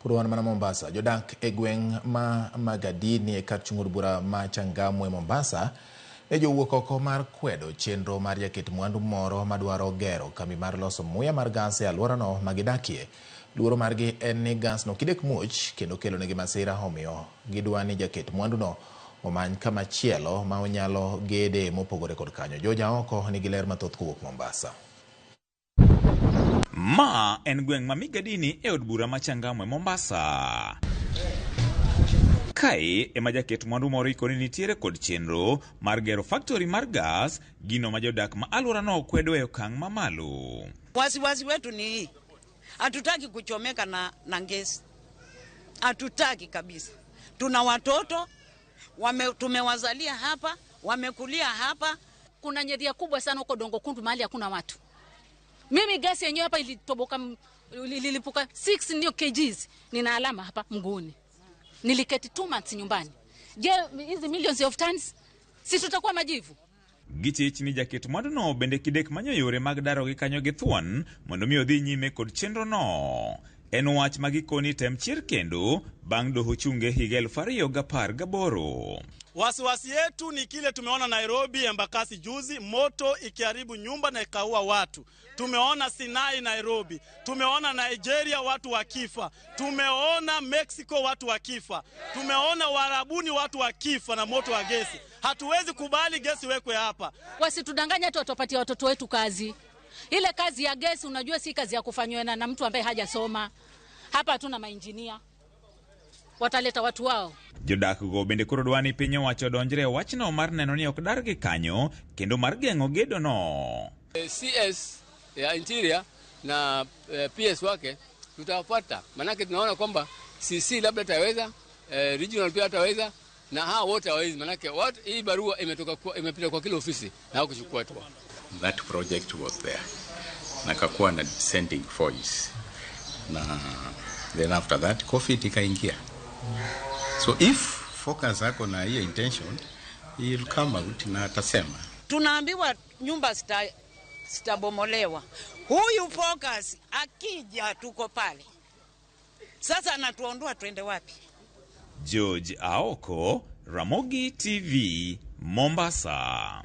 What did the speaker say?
Koro wan mana Mombasa. Jodak e gweng' ma Magadini e kar chung' od bura ma Changamwe Mombasa ne jowuok oko mar kwedo chenro mar jaket mwandu moro madwaro gero kambi mar loso muya mar gas e alworano ma gidakie. Luoro margi en ni gas no kidek muoch kendo kelo negi masira, omiyo gidwa ni jaket mwanduno omany kama chielo ma onyalo gede mopogore kod kanyo. George Aoko nigi ler mathoth kowuok Mombasa. Ma en gweng' ma Migadini e od bura ma Changamwe Mombasa. Kae ema jaket mwandu moro iko ni nitiere kod chenro mar gero factory mar gas, gino ma jodak ma alworano kwedo e okang' mamalo. Wasiwasi wetu ni hii, hatutaki kuchomeka na gesi, hatutaki kabisa. Tuna watoto tumewazalia hapa, wamekulia hapa. Kuna nyeria kubwa sana huko Dongo Kundu, mahali hakuna watu. Mimi gesi yenyewe hapa ilitoboka, ililipuka 6 new kgs. Nina alama hapa mguuni. Niliketi 2 months nyumbani. Je, hizi millions of tons si tutakuwa majivu? Gichich ni jaket mwanduno bende kidek manyo yore mag darogi kanyo gi thuon mondo mi odhi nyime kod chenro no. En wach ma gikoni tem chier kendo bang' doho chunge higa 2018. Wasiwasi yetu ni kile tumeona Nairobi Embakasi juzi, moto ikiharibu nyumba na ikaua watu. Tumeona Sinai Nairobi, tumeona Nigeria watu wakifa, tumeona Mexico watu wakifa, tumeona Warabuni watu wakifa na moto wa gesi. Hatuwezi kubali gesi wekwe hapa. Wasitudanganye tu watupatie watoto wetu kazi. Ile kazi ya gesi unajua si kazi ya kufanywa na mtu ambaye hajasoma. Hapa hatuna mainjinia. Wataleta watu wao. Jodak go bende koro dwa ni piny owacho odonjre e wachno mar neno ni ok dargi kanyo kendo mar geng'o gedo no. CS ya Interior na PS wake tutawafuata, manake tunaona kwamba CC labda ataweza, regional pia ataweza, na hao wote hawawezi, manake watu, hii barua imepita kwa kila ofisi na hawakuchukua hatua. That project was there. Na kakuwa na dissenting voice. Na then after that COVID ikaingia. So if Focus ako na hiyo intention, he'll come out na atasema. Tunaambiwa nyumba zitabomolewa. Huyu Focus akija tuko pale. Sasa anatuondoa twende wapi? George Aoko, Ramogi TV, Mombasa.